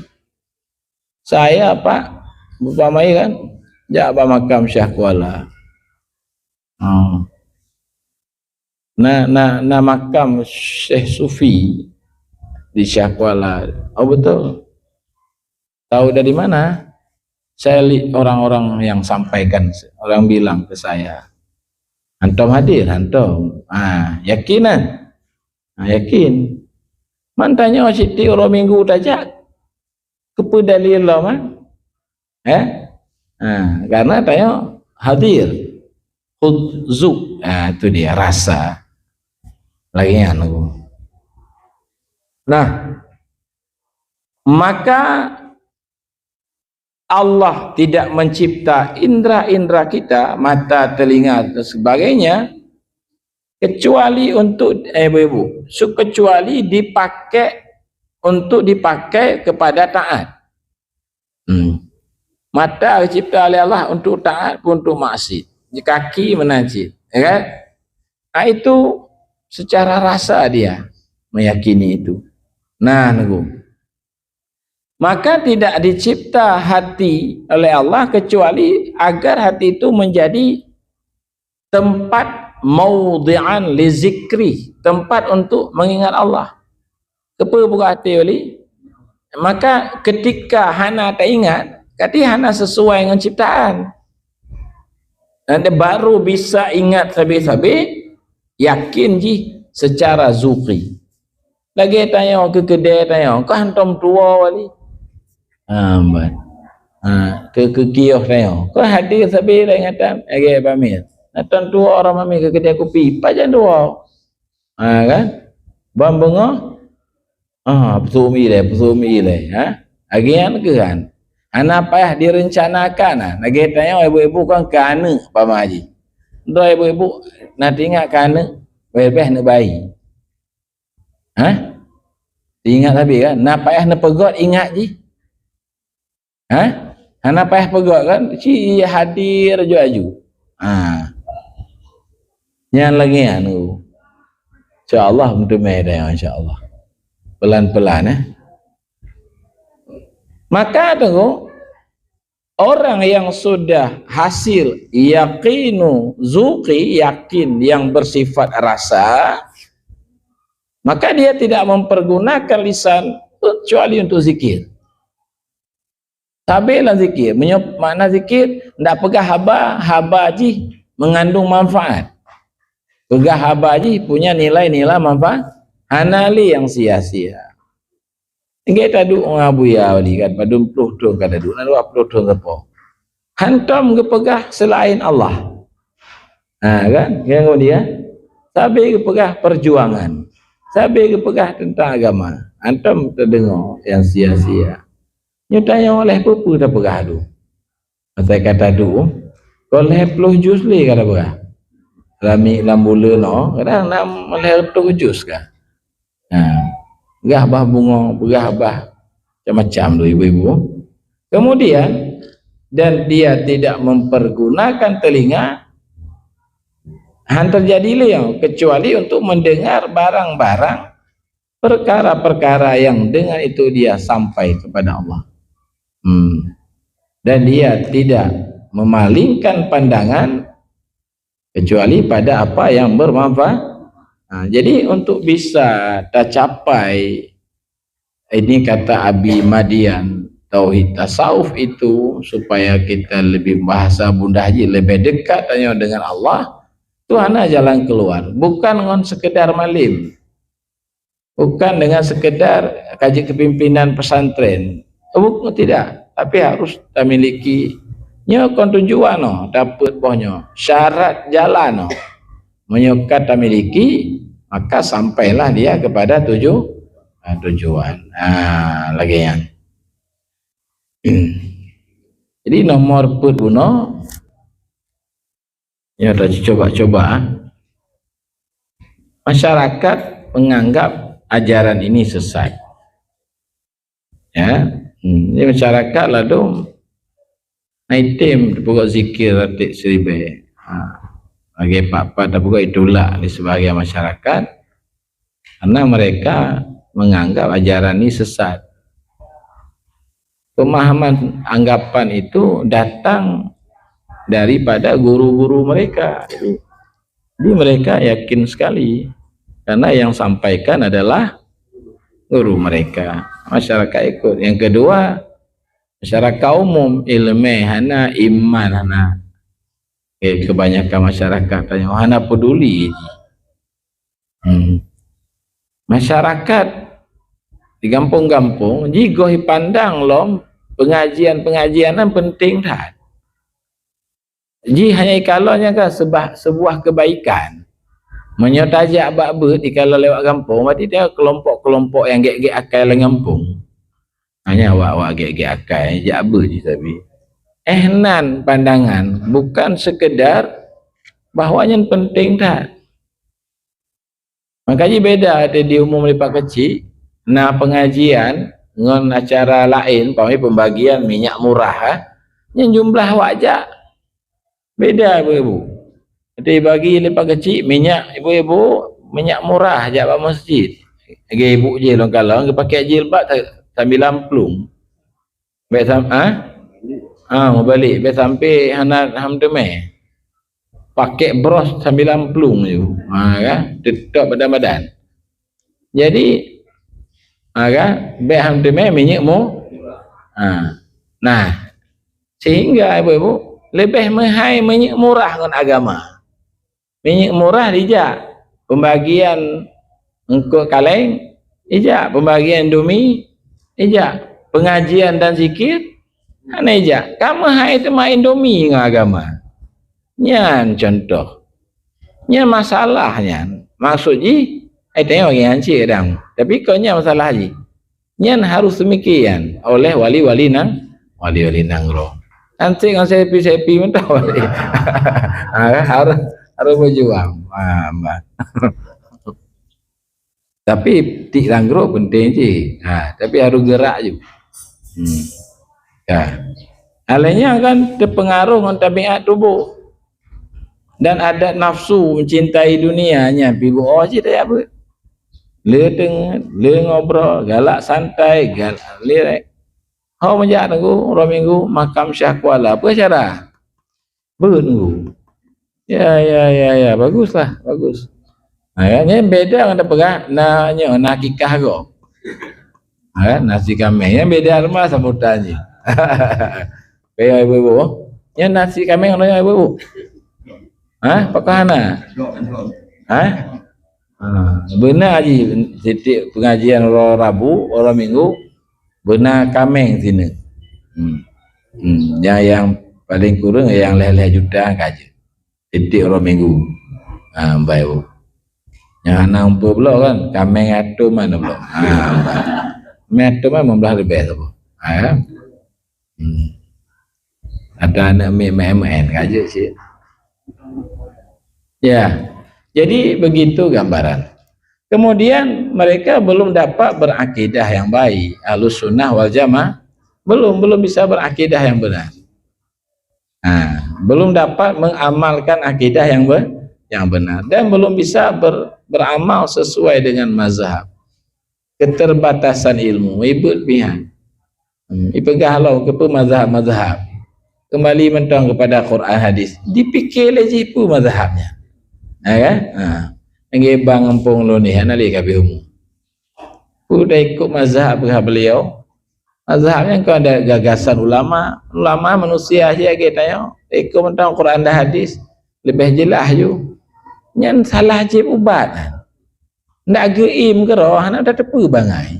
Saya, Pak, upamai kan, jak bak makam Syekh Kuala. Ha. Na, na, na makam Syekh Sufi di Syekh Kuala. Oh, betul. Tahu dari mana? Saya li-, orang-orang yang sampaikan, orang bilang ke saya, "Hantom hadir, hantom." Ah, yakin kan? Ah, yakin. Man tanyoe siti uroe Minggu tajak. Keupeue dalil lom, ah? Eh? Ah, karena tanyoe hadir. Khudzu. Ah, itu dia rasa. Lagi nyan aku. Nah, maka Allah tidak mencipta indera-indera kita, mata, telinga, dan sebagainya, kecuali untuk, eh, ibu-ibu, su-, kecuali dipakai, untuk dipakai kepada taat. Hmm. Mata dicipta oleh Allah untuk taat pun untuk maksiat. Kaki meunan cit, ya kan? Ah, itu secara rasa dia meyakini itu. Nah, nunggu. Maka tidak dicipta hati oleh Allah kecuali agar hati itu menjadi tempat, maudhi'an li zikri, tempat untuk mengingat Allah. Keupeue buka hati oli? Maka ketika hana taingat, berarti hana sesuai ngon ciptaan. Dan dia baru bisa ingat sabe-sabe, yakin jih secara zuqi. Lagèe tanyoe keu keudè tanyoe, ka hantom tuwoe wali. Ha, ban. Ha, keu, keu kios tanyoe, ka hadir sabe lé ingatan, lagèe Bamir. Hantom tuwoe orang Bamir keu keudè kupi, pajan tuwoe. Ha, kan? Ban beungoh, ha, peusumi lé, peusumi lé, ha? Lagèe nyan keuh kan. Hana payah direncanakan, ha. Lagèe tanyoe ibu-ibu kan keu aneuk pama jih. Droe ibu-ibu na teuingat keu aneuk, bèh-bèh neubayi. Ha? Ingat sabe kan? Na payah neupeugöt ingat jih. Ha? Hana payah peugöt kan? Ci hadir aju-aju. Ha. Nyan lagèe nyan tu. Insya Allah meuteumé dah, insya Allah. Pelan-pelan, eh. Maka tu, orang yang sudah hasil yaqinu zuqi, yakin yang bersifat rasa, maka dia tidak mempergunakan lisan kecuali untuk zikir. Sabe lam zikir. Meunyoe makna zikir, ndak peugah haba, haba jih mengandung manfaat. Peugah haba jih punya nilai-nilai manfaat. Hana lé nyang sia-sia. Inggét taduek ngon Abuya wali kan, padum ploh thon ka taduek, na dua ploh thon sapo. Hantom geupeugah selain Allah. Ha, kan? Nyang dia, sabe geupeugah perjuangan. Sabe geupeugah tentang agama. Hantom teudeungoe nyang sia-sia. Nyoe tanyoe lheuh peue-peue tapeugah tu. Asai ka taduek, kon lhèe ploh juz lé ka tapeugah. Rami lam buleuen nyoe, kadang na lhèe reutôh juz ka. Ha. Peugah bah bungoe, peugah bah macam-macam tu ibu-ibu. Kemudian, dan dia tidak mempergunakan telinga, han terjadi lé nyoe, kecuali untuk mendengar barang-barang, perkara-perkara yang dengan itu dia sampai kepada Allah. Hmm. Dan dia tidak memalingkan pandangan kecuali pada apa yang bermanfaat. Ha, jadi untuk bisa tercapai ini kata Abi Madian, tauhid tasawuf itu supaya kita lebih bahasa mudah ji, lebih dekat tanyoe dengan Allah, tu hana jalan keluar. Bukan ngon sekedar malim. Bukan dengan sekedar ka jeuet keu pimpinan pesantren. Bukan, tidak. Tapi harus tamiliki. Nyoe kon tujuan noh, dapet boh nyoe. Syarat jalan noh. Meunyoe ka tamiliki, maka sampailah dia kepada tuju-, ah, tujuan. Ha, lagèe nyan. Jadi nomor peuet bunoe, ya, ta cuba-cuba. Masyarakat menganggap ajaran ini sesat. Ya, hmm, jadi masyarakat ladom na item teupeugah zikir ratik siribèe. Ha, lagèe pat-pat teupeugah itulak di sebahagian masyarakat karena mereka menganggap ajaran ini sesat. Pemahaman anggapan itu datang daripada guru-guru mereka. Jadi, jadi mereka yakin sekali karena yang sampaikan adalah guru mereka. Masyarakat ikut. Yang kedua, masyarakat umum, ileumèe hana, iman hana. Eh, kebanyakan masyarakat tanyoe hana peduli. Hmm. Masyarakat di gampông-gampông jigoh jipandang lom pengajian-pengajian nyan penting that. Jih hanya ikalon nyan kan sebah, sebuah kebaikan. Meunyoe tajak bak beuet ikalon lewat gampông, berarti dia kelompok-kelompok nyang gét-gét akai lam gampông. Hanya awak-awak gét-gét akai, jak beuet jih sabe. Eh, nan pandangan bukan sekedar bahwa nyan penting that. Maka jih beda tadi di umum lepak kecil, na pengajian ngon acara laén, umpama pembagian minyak murah, ha. Nyan jumlah awak jak beda ibu-ibu. Tadi bagi lepak kecil minyak ibu-ibu, minyak murah jak bak masjid. Lagèe ibu jih lôn kalon, geupakèk jilbab sa-, sambilan plueng. Bèk sam-, ha? Ha, meubalek. Bèk sampai hana ham teumè. Pakèk bros sambilan plueng ju. Ha, kan? Teutôp badan-badan. Jadi, ha, kan? Bèk ham teumè minyeuk mu-, ha. Nah, sehingga ibu-ibu, leubeh meuhai minyeuk murah ngon agama. Minyeuk murah dijak, pembagian eungkôt kaleng ijak, pembagian Indomie ijak, pengajian dan zikir hana ijak. Ka meuhai teuma Indomie ngon agama. Nyan contoh. Nyan masalah nyan. Maksud jih, ai tanyong lagèe nyan cit kadang. Tapi kon nyan masalah jih. Nyan harus demikian oleh wali-wali nang, wali-wali nanggroe. Hantom ngon selfie-selfie mantong wali. Ha, harus, harus berjuang. Ha, bah. Tapi tiep nanggroe penting cit. Ha, tapi harus gerak ju. Hmm. Ya. Hal nyan kan terpengaruh ngon tabiat tuboh. Dan adat nafsu mencintai dunia nyan pih beuoh cit tajak beuet. Le teungeut, le ngobrol, galak santai, galak lirek. Ho meujak Teungku, uroe Minggu, makam Syekh Kuala. Peue syedara? Beuet Teungku. Ya, ya, ya, ya. Baguslah, bagus. Ha, ya, nyan beda ngon tapeugah, na nyoe, na akikah gob. Ha, nasi kameng. Nyan beda teuma sambutan jih. Kaya ibu-ibu. Nyan nasi kameng ngon ibu-ibu. Ha? Pakon hana? Ha? Ha, beuna jih sitiep pengajian uroe Rabu, uroe Minggu, beuna kameng sineuk. Hmm. Hmm. Nyang, nyang paling kureueng nyang lhèe-lhèe juta ka jeuet. Sitiep uroe Minggu. Ha, baik. Nyang hana umpuk bloe kan, kameng atom mana bloe. Ha, baik. Kameng atom kan lima belas leubeh tu. Ha, kan? Hmm. Ada aneuk miet M N ka jeuet cit. Ya. Jadi begitu gambaran. Kemudian mereka belum dapat berakidah yang baik. Ahlus Sunnah wal Jamaah belum, belum bisa berakidah yang benar. Ha, belum dapat mengamalkan akidah yang be-, yang benar dan belum bisa ber-, beramal sesuai dengan mazhab. Keterbatasan ilmu, ribet pihan. Hmm, ipeugah lom keupeue mazhab-mazhab. Kembali mantong kepada Quran hadis. Dipike lé jih peue mazhab nyan. Ha, kan? Ha. Lagèe bang gampông lôn nyoe, hana lé ka habéh umu. Peue taikot mazhab peugah beliau? Mazhab nyan kon ada gagasan ulama. Ulama manusia saja lagèe tanyoe. Taikot mantong Quran dan hadis. Leubeh jeulaih ju. Nyan salah jieb ubat. Ndak geuim keudroe, hana tateupeue bangai.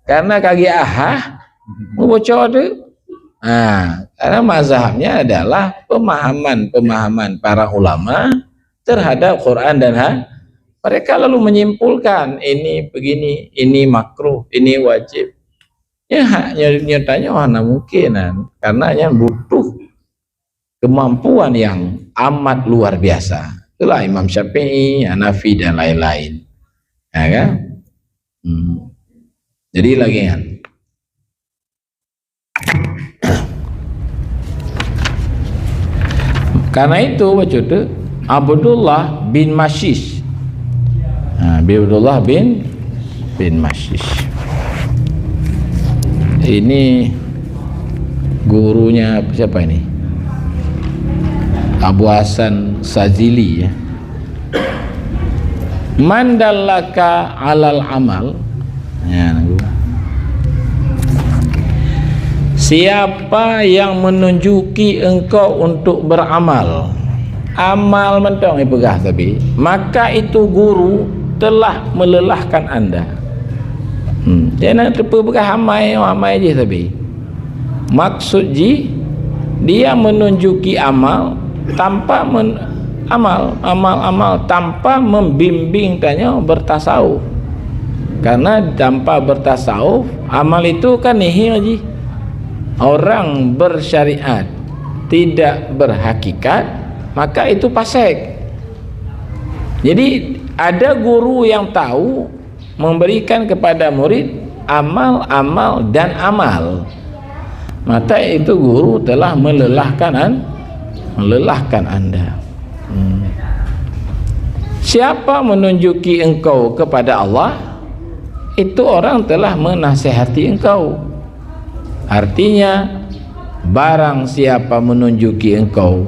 Karena ka geuahah, meuboco teuk. Ha, karena mazhabnya adalah pemahaman-pemahaman para ulama terhadap Quran dan ha-, mereka lalu menyimpulkan ini begini, ini makruh, ini wajib. Ya, hak nyoe, nyoe tanyoe hana mungkin, nah. Karena nyan butuh kemampuan yang amat luar biasa. Itulah Imam Syafi'i, Hanafi dan lain-lain. Ya kan? Hmm. Jadi lagi kan. Karena itu, baca tu, Abdullah bin Mashish. Ha, Abdullah bin, bin Mashish. Ini gurunya siapa ini? Abu Hasan Sazili, ya. Man dallaka alal amal. Ya, siapa yang menunjuki engkau untuk beramal? Amal mantong ipeugah sabe. Maka itu guru telah melelahkan anda. Hmm. Dia nak teupeugah amai, amai jih sabe. Maksud jih, dia menunjuki amal tanpa men-, amal, amal-amal tanpa membimbing tanyoe bertasawuf. Karena tanpa bertasawuf, amal itu kan nihil jih. Orang bersyariat tidak berhakikat, maka itu fasik. Jadi, ada guru yang tahu memberikan kepada murid amal, amal, dan amal, maka itu guru telah melelahkan an-, melelahkan anda. Hmm. Siapa menunjuki engkau kepada Allah, itu orang telah menasihati engkau. Artinya, barang siapa menunjuki engkau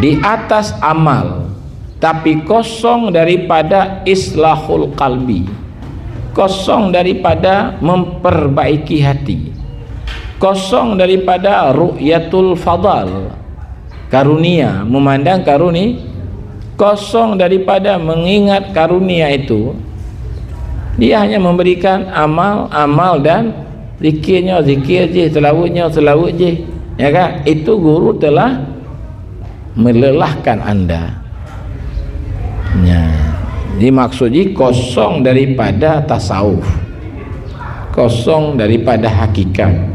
di atas amal, tapi kosong daripada islahul qalbi, kosong daripada memperbaiki hati, kosong daripada ru'yatul fadal, karunia, memandang karuni-, kosong daripada mengingat karunia itu, dia hanya memberikan amal, amal dan zikir nyoe, zikir jih, selawat nyoe, selawat jih. Ya kan? Itu guru telah melelahkan anda. Ya. Jadi maksud jih kosong daripada tasawuf. Kosong daripada hakikat.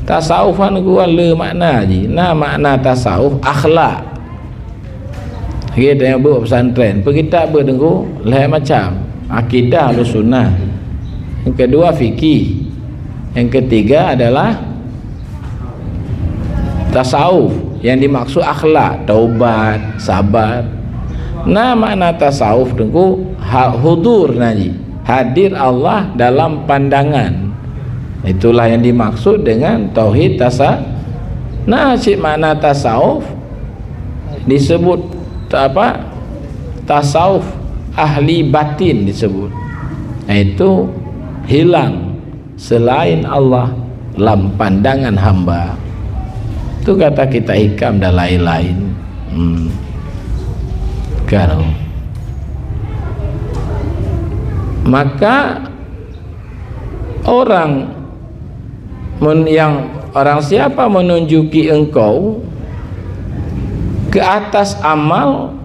Tasawuf kan gua le makna jih. Nah, makna tasawuf akhlak. Lagi tanyoe beuet pesantren, peukitab beuet teungku, lhèe macam. Akidah Ahlussunnah. Yang kedua fikih. Yang ketiga adalah tasawuf. Yang dimaksud akhlak, taubat, sabar. Nah, makna tasawuf teungku, ha-, hudur na jih. Hadir Allah dalam pandangan. Itulah yang dimaksud dengan tauhid tasa-, nah, cit makna tasawuf disebut ta-, apa? Tasawuf ahli batin disebut. Yaitu hilang selain Allah lam pandangan hamba. Tu kata kitab hikam dan lain-lain. Hmm. Kan. Maka orang men-, yang, orang siapa menunjuki engkau ke atas amal,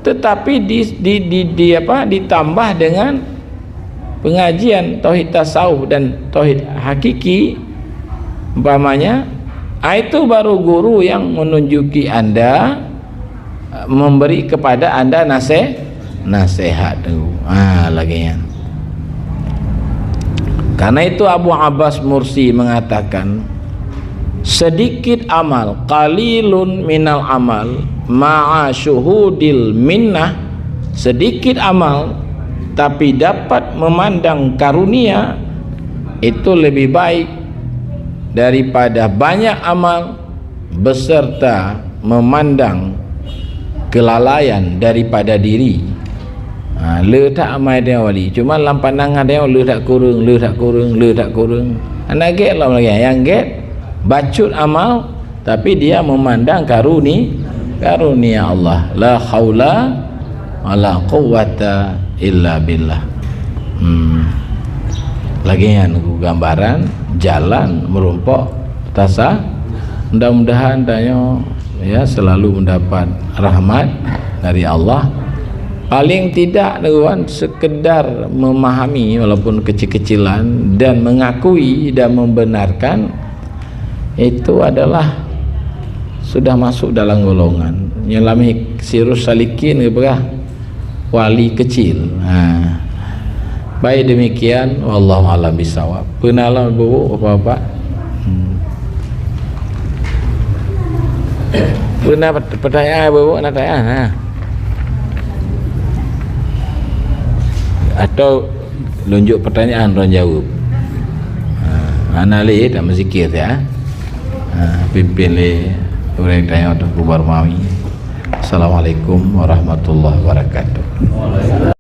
tetapi di, di, di, di apa, ditambah dengan pengajian tauhid tasawuf dan tauhid hakiki, umpamanya, ah, itu baru guru yang menunjuki anda, memberi kepada anda nase-, nasihat tu. Ha, lagèe nyan. Karena itu Abu Abbas Mursi mengatakan, sedikit amal, qalilun minal amal, ma'a syuhudil minnah, sedikit amal, tapi dapat memandang karunia, itu lebih baik daripada banyak amal beserta memandang kelalaian daripada diri. Ha, le that amai tanyoe wali. Cuma lam pandangan tanyoe le that kureueng, le that kureueng, le that kureueng. Hana gèt lom lagèe nyan. Nyang gèt bacut amal, tapi dia memandang karuni-, karunia Allah. La haula wala quwwata illa billah. Hmm. Lagèe nyan gambaran jalan meurumpok tasa. Mudah-mudahan tanyoe, ya, selalu mendapat rahmat dari Allah. Paling tidak, tuan, sekedar memahami walaupun kecil-kecilan dan mengakui dan membenarkan, itu adalah sudah masuk dalam golongan. Nyoe lam hik-, Sirus Salikin geupeugah wali kecil. Ha. Baik, demikian, wallahu a'lam bishawab. Peue na lom, Ibu-ibu, Bapak-bapak? Hmm. Peue na pert-, pertanyaan, Ibu-ibu, na tanya? Ha. Atau lôn jok pertanyaan, droen jaweueb? Ha, hana lé, tak meusikir ya. Ha, pimpin lé ureueng tanya Teungku Barmawi. Assalamualaikum warahmatullahi wabarakatuh.